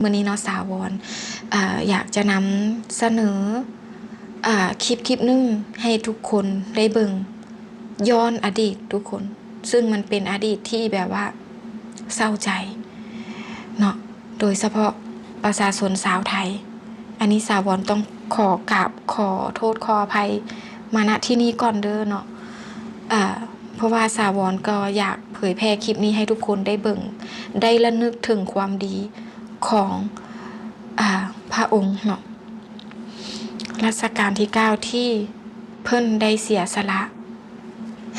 ມື້ນີ້ເນາະ ສາວອນ ເອີ ຢາກຈະນຳສະເໜີ ເອີ ຄລິບຄລິບໜຶ່ງໃຫ້ທຸກຄົນໄດ້ເບິ່ງ ຍ້ອນອະດີດທຸກຄົນ ຊຶ່ງມັນເປັນອະດີດທີ່ແບບວ່າເສົ້າໃຈເນາະ ໂດຍສະເພາະປະຊາຊົນຊາວໄທ. ອັນນີ້ສາວອນຕ້ອງຂໍກາບ ຂໍໂທດ ຂໍອະໄພມາ ນະ ທີ່ນີ້ກ່ອນເດີເນາະ ເອີ ເພາະວ່າສາວອນກໍຢາກເຜີຍແຜ່ຄລິບນີ້ໃຫ້ທຸກຄົນໄດ້ເບິ່ງ ໄດ້ລະນຶກເຖິງຄວາມດີຂອງ ເອີ ພະອົງເນາະ ລັດຊະການທີເກົ້າ ທີ່ເພິ່ນໄດ້ເສຍສະຫຼະ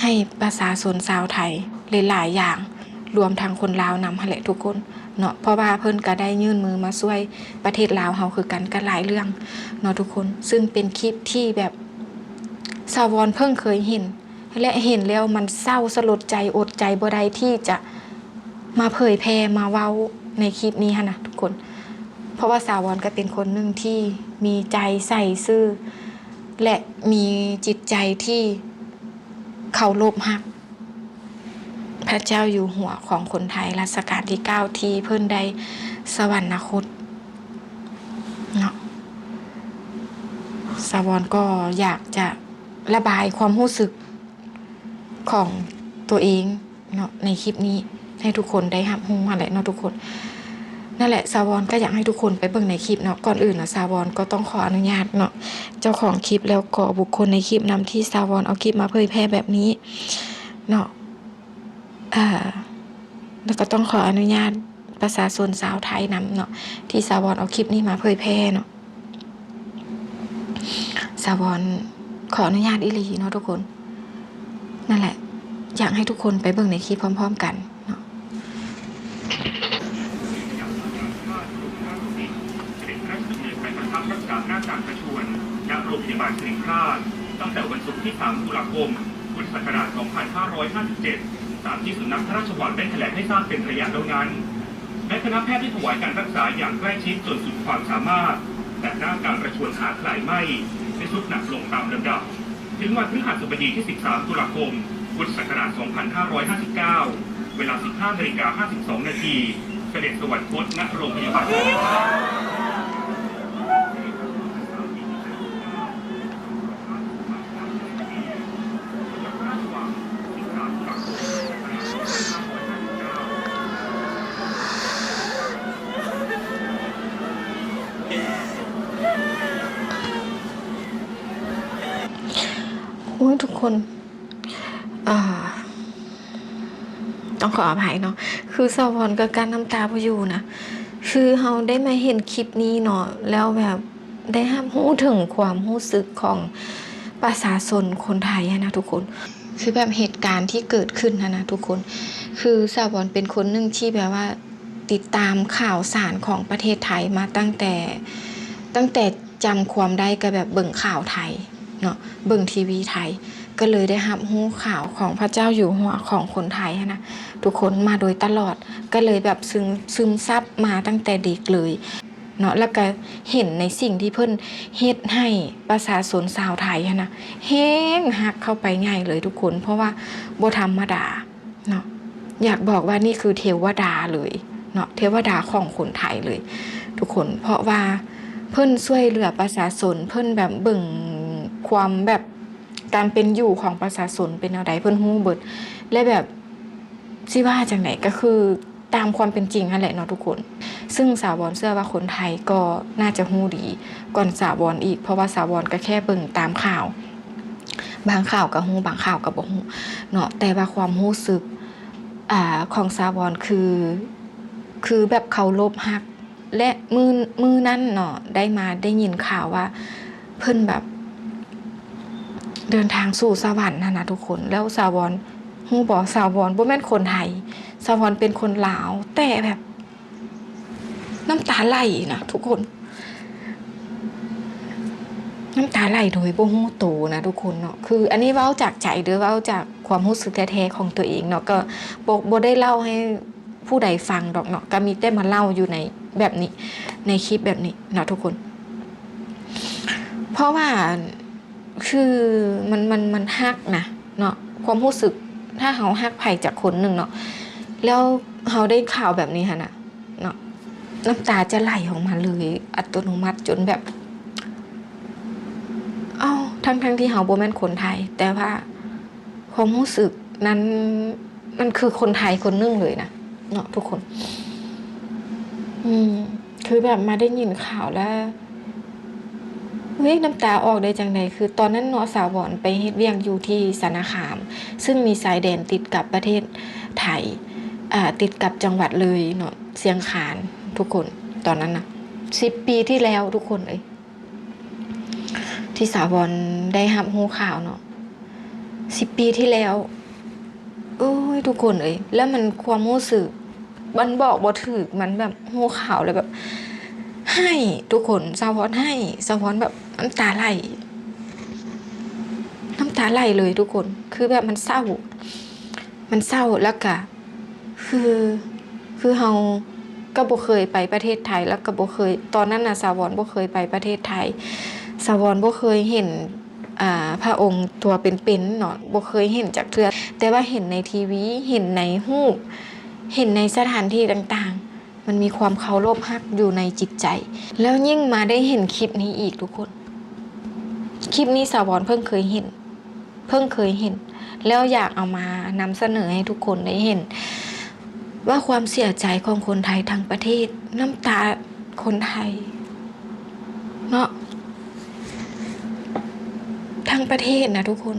ໃຫ້ປະຊາຊົນຊາວໄທຫຼາຍໆຢ່າງ ລວມທັງຄົນລາວນຳຫັ້ນແຫຼະທຸກຄົນເນາະ ເພາະວ່າເພິ່ນກໍໄດ້ຍື່ນມືມາຊ່ວຍປະເທດລາວເຮົາຄືກັນ ກໍຫຼາຍເລື່ອງເນາະທຸກຄົນ ຊຶ່ງເປັນຄລິບທີ່ແບບສາວອນເພິ່ງເຄີຍເຫັນ ແລະ ເຫັນແລ້ວມັນເສົ້າສະຫຼົດໃຈ ອົດໃຈບໍ່ໄດ້ທີ່ຈະມາເຜີຍແຜ່ ມາເວົ້າໃນຄລິບນີ້ຫັ້ນນະທຸກຄົນ ເພາະວ່າສາວອນກໍເປັນຄົນໜຶ່ງທີ່ມີໃຈໃສ່ຊື່ ແລະ ມີຈິດໃຈທີ່ເຄົາລົບຮັກພະເຈົ້າຢູ່ຫົວຂອງຄົນໄທ ລັດຊະການທີເກົ້າ ທີ່ເພິ່ນໄດ້ສະຫວັນນະຄົດເນາະ. ສາວອນກໍຢາກຈະ ລະບາຍຄວາມຮູ້ສຶກຂອງຕົວເອງເນາະ ໃນຄລິບນີ້ໃຫ້ທຸກຄົນໄດ້ຮັບຮູ້ຫັ້ນແຫຼະເນາະທຸກຄົນ. ນັ້ນແຫຼະ ສາວອນກໍຢາກໃຫ້ທຸກຄົນໄປເບິ່ງໃນຄລິບເນາະ. ກ່ອນອື່ນນະ ສາວອນກໍຕ້ອງຂໍອະນຸຍາດເນາະ ເຈົ້າຂອງຄລິບ ແລ້ວກໍບຸກຄົນໃນຄລິບນຳ ທີ່ສາວອນເອົາຄລິບມາເຜີຍແຜ່ແບບນີ້ເນາະ. ເອີ ແລ້ວກໍຕ້ອງຂໍອະນຸຍາດປະຊາຊົນຊາວໄທນຳເນາະ ທີ່ສາວອນເອົາຄລິບນີ້ມາເຜີຍແຜ່ເນາະ. ສາວອນຂໍອະນຸຍາດອີ່ຫຼີເນາະທຸກຄົນ. ນັ້ນແຫຼະ ຢາກໃຫ້ທຸກຄົນໄປເບິ່ງໃນຄລິບພ້ອມໆກັນເນາະ. ເສດັຈພະຣາຊດຳເນີນໄປປະທັບຮັກສາໜ້າການປະຊວນ ນະໂຮງພະຍາບານສິລິຣາຊ ຕັ້ງແຕ່ວັນສຸກທີສາມຕຸລາຄົມ ພຸດທະສັກກະລາດສອງພັນຫ້າຮ້ອຍຫ້າສິບເຈັດ ຕາມທີ່ສຳນັກພະຣາຊວັງໄດ້ຖະແຫຼງໃຫ້ຊາບເປັນໄລຍະແລ້ວນັ້ນ, ແລະ ຄະນະແພດໄດ້ຖວາຍການຮັກສາຢ່າງໃກ້ຊິດຈົນສຸດຄວາມສາມາດ, ແຕ່ໜ້າການປະຊວນຂາຂລາຍໄມ້ໄດ້ຊຸດໜັກລົງຕາມລຳດັບ. ເຖິງວັນພຶດຫັສະບະດີທີສິບສາມຕຸລາຄົມ ພຸດທະສັກກະລາດສອງພັນຫ້າຮ້ອຍຫ້າສິບເກົ້າ ເວລາສິບຫ້ານາລິກາຫ້າສິບສອງນາທີ ສະເດັດສະຫວັນຄົດ ນະໂຮງພະຍາບານສິລິຣາຊ. ໂອ້ຍ ທຸກຄົນ ອ່າ ຕ້ອງຂໍອະໄພເນາະ ຄືສາວອນກໍກັ້ນນ້ຳຕາບໍ່ຢູ່ນະ. ຄືເຮົາໄດ້ມາເຫັນຄລິບນີ້ເນາະ ແລ້ວແບບໄດ້ຮັບຮູ້ເຖິງຄວາມຮູ້ສຶກຂອງປະຊາຊົນຄົນໄທຫັ້ນນະທຸກຄົນ. ຄືແບບເຫດການທີ່ເກີດຂຶ້ນຫັ້ນນະທຸກຄົນ ຄືສາວອນເປັນຄົນໜຶ່ງທີ່ແບບວ່າຕິດຕາມຂ່າວສານຂອງປະເທດໄທມາຕັ້ງແຕ່ ຕັ້ງແຕ່ ຈຳຄວາມໄດ້ກໍແບບເບິ່ງຂ່າວໄທເນາະ ເບິ່ງທີວີໄທ ກໍເລີຍໄດ້ຮັບຮູ້ຂ່າວຂອງພະເຈົ້າຢູ່ຫົວຂອງຄົນໄທຫັ້ນນະທຸກຄົນ ມາໂດຍຕະຫຼອດ ກໍເລີຍແບບຊຶມ ຊຶມຊັບມາຕັ້ງແຕ່ເດັກເລີຍເນາະ ແລ້ວກໍເຫັນໃນສິ່ງທີ່ເພິ່ນເຮັດໃຫ້ປະຊາຊົນຊາວໄທຫັ້ນນະ ແຮງຮັກເຂົ້າໄປໃຫຍ່ເລີຍທຸກຄົນ ເພາະວ່າບໍ່ທຳມະດາ ເນາະ ຢາກບອກວ່ານີ້ຄືເທວະດາເລີຍເນາະ ເທວະດາຂອງຄົນໄທເລີຍທຸກຄົນ ເພາະວ່າເພິ່ນຊ່ວຍເຫຼືອປະຊາຊົນ ເພິ່ນແບບເບິ່ງຄວາມແບບການເປັນຢູ່ຂອງປະຊາຊົນເປັນແນວໃດ ເພິ່ນຮູ້ເບິດ ແລະ ແບບຊິວ່າຈັ່ງໃດ ກໍຄືຕາມຄວາມເປັນຈິງຫັ້ນແຫຼະເນາະທຸກຄົນ. ຊຶ່ງສາວອນເຊື່ອວ່າຄົນໄທກໍໜ້າຈະຮູ້ດີກ່ອນສາວອນອີກ ເພາະວ່າສາວອນກໍແຄ່ເບິ່ງຕາມຂ່າວ ບາງຂ່າວກໍຮູ້ ບາງຂ່າວກໍບໍ່ຮູ້ເນາະ ແຕ່ວ່າຄວາມຮູ້ສຶກ ອ່າ ຂອງສາວອນຄື ຄືແບບເຄົາລົບຮັກ ແລະ ມື້ ມື້ນັ້ນເນາະ ໄດ້ມາໄດ້ຍິນຂ່າວວ່າເພິ່ນແບບເດີນທາງສູ່ສະຫວັນຫັ້ນນະທຸກຄົນ. ແລ້ວສາວອນຮູ້ບໍ່ ສາວອນບໍ່ແມ່ນຄົນໄທ ສາວອນເປັນຄົນລາວ ແຕ່ແບບ ນ້ຳຕາໄຫຼນະທຸກຄົນ ນ້ຳຕາໄຫຼໂດຍບໍ່ຮູ້ໂຕນະທຸກຄົນເນາະ. ຄືອັນນີ້ເວົ້າຈາກໃຈເດີ ເວົ້າຈາກຄວາມຮູ້ສຶກແທ້ໆຂອງຕົວເອງເນາະ ກໍບໍ່ ບໍ່ໄດ້ເລົ່າໃຫ້ຜູ້ໃດຟັງດອກເນາະ ກໍມີແຕ່ມາເລົ່າຢູ່ໃນແບບນີ້ ໃນຄລິບແບບນີ້ເນາະທຸກຄົນ. ເພາະວ່າ ຄືມັນ ມັນ ມັນຮັກນະເນາະ ຄວາມຮູ້ສຶກ ຖ້າເຮົາຮັກໃຜຈັກຄົນໜຶ່ງເນາະ ແລ້ວເຮົາໄດ້ຂ່າວແບບນີ້ຫັ້ນນະເນາະ ນ້ຳຕາຈະໄຫຼອອກມາເລີຍອັດຕະໂນມັດ ຈົນແບບ ເອົ້າ ທັງໆທີ່ເຮົາບໍ່ແມ່ນຄົນໄທ ແຕ່ວ່າຄວາມຮູ້ສຶກນັ້ນ ມັນຄືຄົນໄທຄົນໜຶ່ງເລີຍນະເນາະທຸກຄົນ. ອືມ ຄືແບບມາໄດ້ຍິນຂ່າວແລ້ວ ເຮີ້ຍ ນ້ຳຕາອອກໄດ້ຈັ່ງໃດ? ຄືຕອນນັ້ນເນາະ ສາວອນໄປເຮັດວຽກຢູ່ທີ່ຊະນະຄາມ ຊຶ່ງມີຊາຍແດນຕິດກັບປະເທດໄທ ອ່າ ຕິດກັບຈັງຫວັດເລີຍເນາະ ຊຽງຄານ ທຸກຄົນ. ຕອນນັ້ນນະ ສິບປີທີ່ແລ້ວທຸກຄົນເອີຍ ທີ່ສາວອນໄດ້ຮັບຮູ້ຂ່າວເນາະ ສິບປີທີ່ແລ້ວ. ໂອ້ຍ ທຸກຄົນເອີຍ ແລ້ວມັນຄວາມຮູ້ສຶກ ມັນບອກບໍ່ຖືກ ມັນແບບຮູ້ຂ່າວແລ້ວແບບໄຫ້ທຸກຄົນ ສາວອນໄຫ້ ສາວອນແບບນ້ຳຕາໄຫຼ ນ້ຳຕາໄຫຼເລີຍທຸກຄົນ. ຄືແບບມັນເສົ້າ ມັນເສົ້າ ແລ້ວກະ ຄື ຄືເຮົາກໍບໍ່ເຄີຍໄປປະເທດໄທ ແລ້ວກໍບໍ່ເຄີຍ ຕອນນັ້ນນະ ສາວອນບໍ່ເຄີຍໄປປະເທດໄທ ສາວອນບໍ່ເຄີຍເຫັນ ອ່າ ພະອົງຕົວເປັນໆເນາະ ບໍ່ເຄີຍເຫັນຈັກເທື່ອ ແຕ່ວ່າເຫັນໃນທີວີ ເຫັນໃນຮູບ ເຫັນໃນສະຖານທີ່ຕ່າງໆ ມັນມີຄວາມເຄົາລົບຮັກຢູ່ໃນຈິດໃຈ. ແລ້ວຍິ່ງມາໄດ້ເຫັນຄລິບນີ້ອີກທຸກຄົນ ຄລິບນີ້ສາວອນເພິ່ງເຄີຍເຫັນ ເພິ່ງເຄີຍເຫັນ ແລ້ວຢາກເອົາມານຳສະເໜີໃຫ້ທຸກຄົນໄດ້ເຫັນວ່າ ຄວາມເສຍໃຈຂອງຄົນໄທທັງປະເທດ ນ້ຳຕາຄົນໄທເນາະ ທັງປະເທດນະທຸກຄົນ.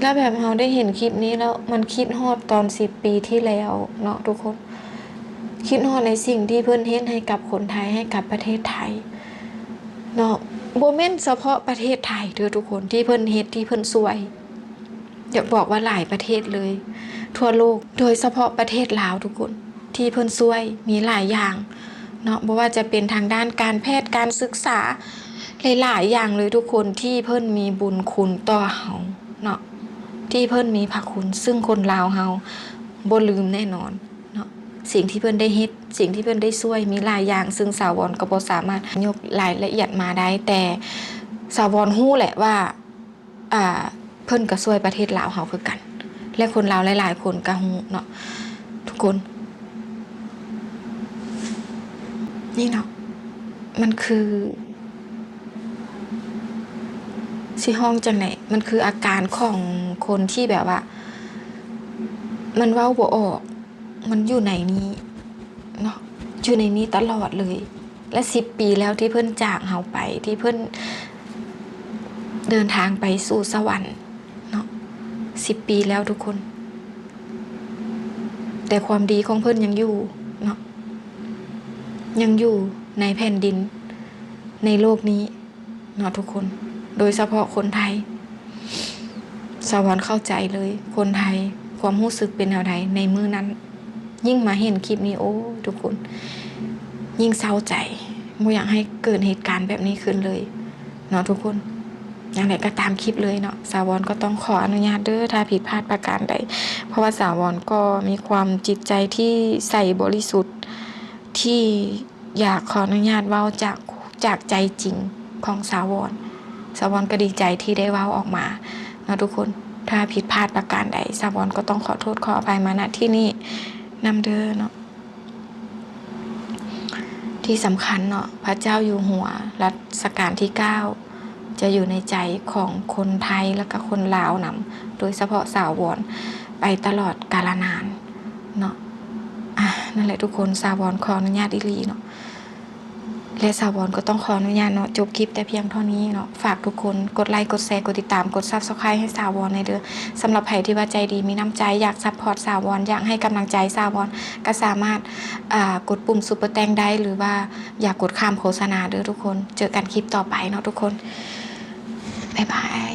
ແລ້ວແບບເຮົາໄດ້ເຫັນຄລິບນີ້ແລ້ວ ມັນຄິດຮອດຕອນສິບປີທີ່ແລ້ວເນາະທຸກຄົນ ຄິດຮອດໃນສິ່ງທີ່ເພິ່ນເຮັດໃຫ້ກັບຄົນໄທ ໃຫ້ກັບປະເທດໄທເນາະ. ບໍ່ແມ່ນສະເພາະປະເທດໄທເດີ້ທຸກຄົນ ທີ່ເພິ່ນເຮັດ ທີ່ເພິ່ນຊ່ວຍ ຢາກບອກວ່າຫຼາຍປະເທດເລີຍທົ່ວໂລກ ໂດຍສະເພາະປະເທດລາວທຸກຄົນ ທີ່ເພິ່ນຊ່ວຍ ມີຫຼາຍຢ່າງເນາະ ບໍ່ວ່າຈະເປັນທາງດ້ານການແພດ ການສຶກສາ ຫຼາຍໆຢ່າງເລີຍທຸກຄົນ ທີ່ເພິ່ນມີບຸນຄຸນຕໍ່ເຮົາເນາະ ທີ່ເພິ່ນມີພະຄຸນ ຊຶ່ງຄົນລາວເຮົາບໍ່ລືມແນ່ນອນເນາະ. ສິ່ງທີ່ເພິ່ນໄດ້ເຮັດ ສິ່ງທີ່ເພິ່ນໄດ້ຊ່ວຍ ມີຫຼາຍຢ່າງ ຊຶ່ງສາວອນກໍບໍ່ສາມາດຍົກລາຍລະອຽດມາໄດ້ ແຕ່ສາວອນຮູ້ແຫຼະວ່າ ອ່າ ເພິ່ນກໍຊ່ວຍປະເທດລາວເຮົາຄືກັນ ແລະ ຄົນລາວຫຼາຍໆຄົນກໍຮູ້ເນາະທຸກຄົນ. ນີ້ເນາະ ມັນຄື ຊິຮ້ອງຈັ່ງໃດ? ມັນຄືອາການຂອງຄົນທີ່ແບບວ່າ ມັນເວົ້າບໍ່ອອກ ມັນຢູ່ໃນນີ້ເນາະ ຢູ່ໃນນີ້ຕະຫຼອດເລີຍ ແລະ ສິບປີແລ້ວທີ່ເພິ່ນຈາກເຮົາໄປ ທີ່ເພິ່ນເດີນທາງໄປສູ່ສະຫວັນເນາະ ສິບປີແລ້ວທຸກຄົນ ແຕ່ຄວາມດີຂອງເພິ່ນຍັງຢູ່ເນາະ ຍັງຢູ່ໃນແຜ່ນດິນ ໃນໂລກນີ້ ເນາະທຸກຄົນ ໂດຍສະເພາະຄົນໄທ ສາວອນເຂົ້າໃຈເລີຍ ຄົນໄທຄວາມຮູ້ສຶກເປັນແນວໃດໃນມື້ນັ້ນ. ຍິ່ງມາເຫັນຄລິບນີ້ ໂອ້ຍ ທຸກຄົນ ຍິ່ງເສົ້າໃຈ ບໍ່ຢາກໃຫ້ເກີດເຫດການແບບນີ້ຂຶ້ນເລີຍເນາະທຸກຄົນ. ຢ່າງໃດກໍຕາມຄລິບເລີຍເນາະ ສາວອນກໍຕ້ອງຂໍອະນຸຍາດເດີ້ ຖ້າຜິດພາດປະການໃດ ເພາະວ່າສາວອນກໍມີຄວາມຈິດໃຈທີ່ໃສບໍລິສຸດ ທີ່ ຢາກຂໍອະນຸຍາດເວົ້າຈາກ ຈາກໃຈຈິງຂອງສາວອນ. ສາວອນກໍດີໃຈທີ່ໄດ້ເວົ້າອອກມາເນາະທຸກຄົນ. ຖ້າຜິດພາດປະການໃດ ສາວອນກໍຕ້ອງຂໍໂທດຂໍອະໄພມາ ນະ ທີ່ນີ້ນຳເດີເນາະ. ທີ່ສຳຄັນເນາະ ພະເຈົ້າຢູ່ຫົວ ລັດຊະການທີເກົ້າ ຈະຢູ່ໃນໃຈຂອງຄົນໄທ ແລະ ກະຄົນລາວນຳ ໂດຍສະເພາະສາວອນ ໄປຕະຫຼອດກາລະນານເນາະ. ອ່າ ນັ້ນແຫຼະທຸກຄົນ ສາວອນຂໍອະນຸຍາດອີ່ຫຼີເນາະ ແລະ ສາວອນກໍຕ້ອງຂໍອະນຸຍາດເນາະ ຈົບຄລິບແຕ່ພຽງເທົ່ານີ້ເນາະ. ຝາກທຸກຄົນກົດໄລ ກົດແຊ ກົດຕິດຕາມ ກົດ Subscribe ໃຫ້ສາວອນແດ່ເດີ້. ສຳລັບໃຜທີ່ວ່າໃຈດີມີນ້ຳໃຈ ຢາກ support ສາວອນ ຢາກໃຫ້ກຳລັງໃຈສາວອນ ກໍສາມາດ ອ່າ ກົດປຸ່ມ Super Thanks ໄດ້ ຫຼືວ່າ ຢ່າກົດຂ້າມໂຄສະນາເດີ້ທຸກຄົນ. ເຈີກັນຄລິບຕໍ່ໄປເນາະທຸກຄົນ. ບາຍບາຍ.